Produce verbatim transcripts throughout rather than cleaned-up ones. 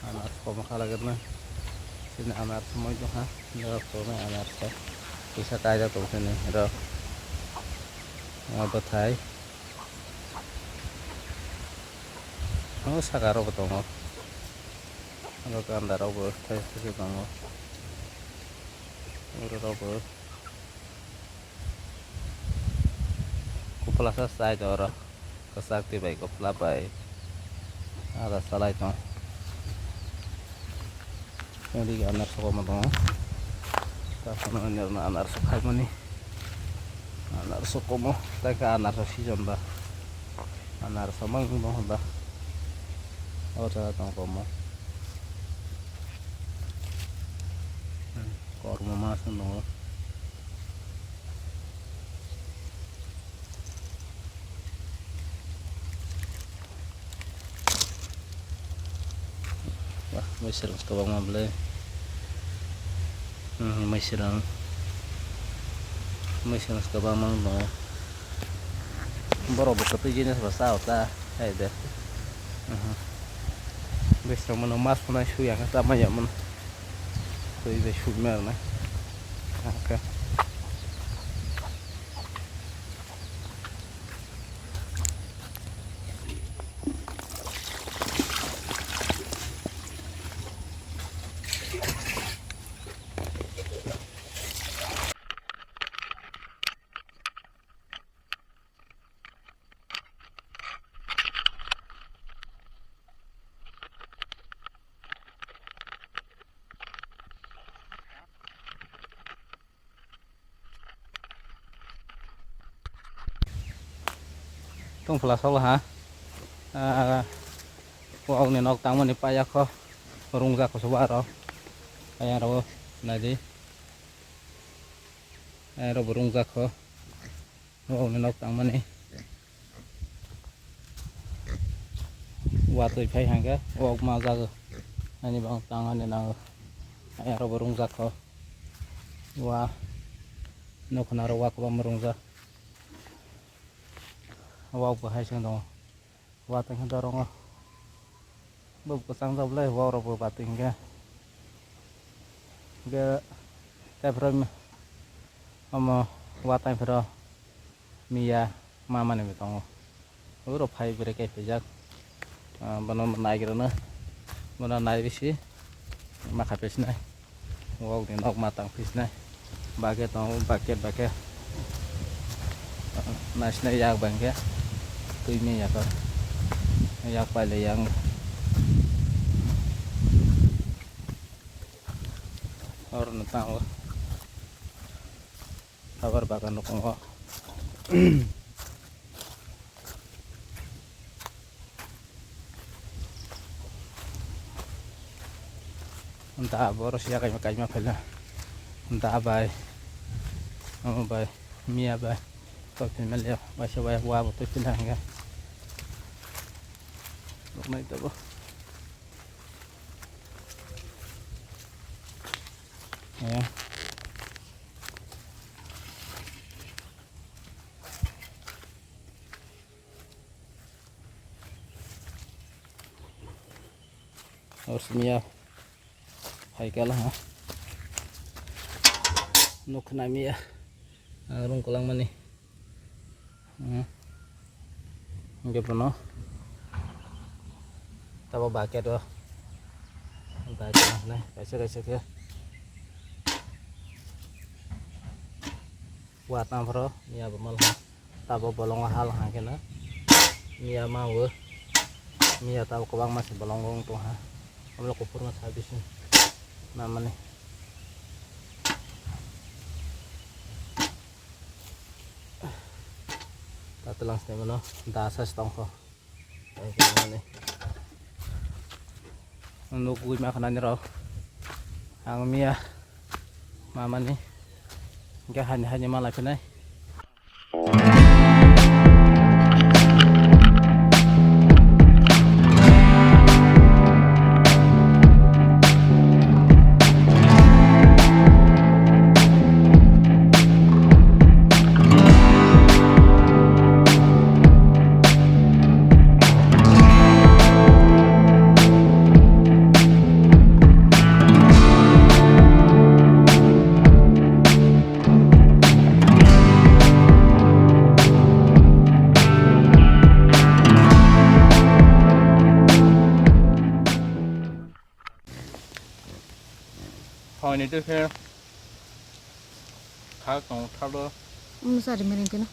Anarso komo khalagirna. Sini anarso moi tongkha. Norok tongnai anarso. Kisa kaijak tong sini rok. Omo bwthai. Omo saka rokbo tongo. Oro ganda rokbo thai thai tongo. Oro rokbo. Kwplasa chai tong oro, kwchak twi bai kwpla bai ada salai tong. Nodi anarso komo tongo, takhwno nirno anarso khaimani, anarso komo, tei khe anarso season ba, anarso mang tong ba, o jaga tong komo, kormo ma song tongo. Wah, mwswrwng kwbangma bwle. Hmm, mwswrwng. Mwswrwng kwbangma wng tongo. Borok bo kwtwi jinis bo cha o ta, hai de. Mhm. Bwswrwng mano mas phano sui ang cha manya mano. Twi bai sui ma rwna. Okay. Tongphla solo ha. Ah, wak ni nok tangmani paya kho. Rungjak kho sobo aro. Paya aro nadi. Paya aro bo rungjak kho. Wak ni nok tangmani. Watwi phai hangkhe wak ma jago. Ani bang tang ani nango. Paya aro bo rungjak kho. Wa nukhna aro wa kwbangma rungjak. Wak bo hai se tongo. Wa tongkhe dorongo. Bo kwchang jak le wak rok bo bati hwnkhe. Hwnkhe tei phoro omo wa tongphiro miya ma manwi bo tongo. Oro phai bwrwi kaiphijak. Ah, bono naigrano. Bono nai bisi ma kha pisinai. Wok ni nok ma tang pisinai. Bucket tongo, bucket, bucket. Naisinai yak bangkhe. Twi ni yago. Yak paile yang. Oro no tango. Rubber bagan rok tongo. Da borok siya kaima kaima phaila. Da bai. Omo bai. Miya bai. Kok phaima liya. Waisa waya wa bo twi phaila hwnkhe. Nuknai tabuk. Ya. Osmiya hai kala ha. Nuk khna miya. Rung kolang mani. Hmm. Hingke bono tabo bucket o dai tong nai kaisa kaisa khe wa tang phoro miya bo mal ha tabo bolongo hal ha khe no miya ma o miya tabo kwbangma se bolongo wng tong ha omo kuphur ma sa bising namani. Tatelang sini mano dasa setongko. Nukgwi ma khanani rok ang miya mamani hingke hani hani ma lai phinai. Nini tei khe kha tong thalo. Mwsari mani keno.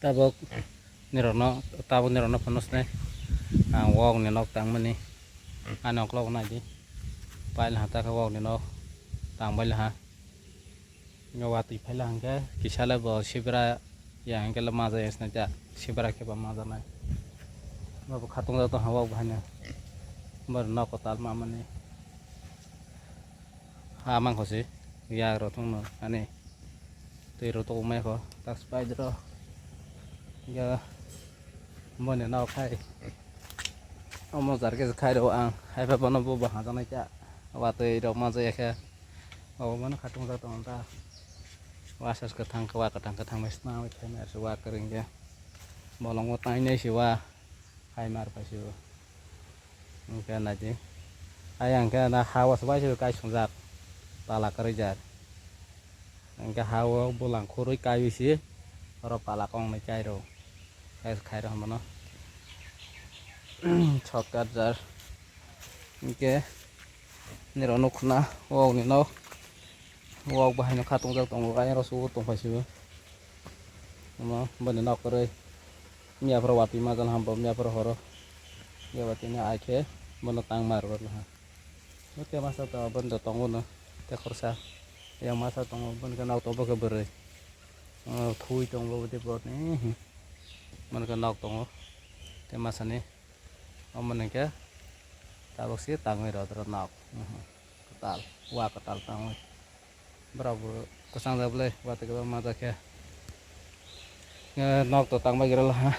Tabuk nirokno, tabuk nirokno phano sinai. Ang wokni nok tangmani. Ani uklok naidi. Paila ha takhe wokni nok tangbaila ha. Nga watwi phaila hwnkhe kisa le bo sibra ya hwnkhe le maja ya sinai ta. Sibra khe ba maja nai. Bo khatung jak tong ha wok bahaino. Bo nok kwtal mamani. Ha mangkho se. Yak rok thung no ani. Twi rok tok mai kho. Tak spider rok. Ya. Boni nok khai. Omo jar khe khai rw ang. Hai pha bono bo bo hajaknai kha. Watwi rok ma jaya khe. Obo mano khatung jak tongo ta. Wa sas kwthang khe wa kwthang kwthang bai sna bai khai nai se wa kwrwng khe. Bolongo tai nai se wa. Hai mar pai se bo. Hwnkhe naidi. Ayang khe na ha o se bai se kai sungjak. Pala kwrwi jak. Hwnkhe ha o bulang khurui kaiwi se, oro pala kong nai kai rw, kai khai rw hwnmano. Shortcut jar. Hwnkhe nirok nukhuna wokni nok, wok bahaino khatung jak tongo, ayang rw sugo tong phai sibo. Omo boni nok kwrwi. Miyaphoro watwi majal ham bo, miyaphoro horo. Yaba tini ai khe bono tang mar rw ha. Bo te masa to aboni to tongo no, te khorsa. Yang masa tongo, boni khe nok to bo khe bwrwi. Oh, thui tongo bo te boni. Boni khe nok tongo. Te masani. Omo ni khe tabuk se tangwi rw nok. Kwtal, wa kwtal tangwi. Borok bo kwchang jak bwlai, watwi kwbangma jak khe. Nok to tang bai gra laha.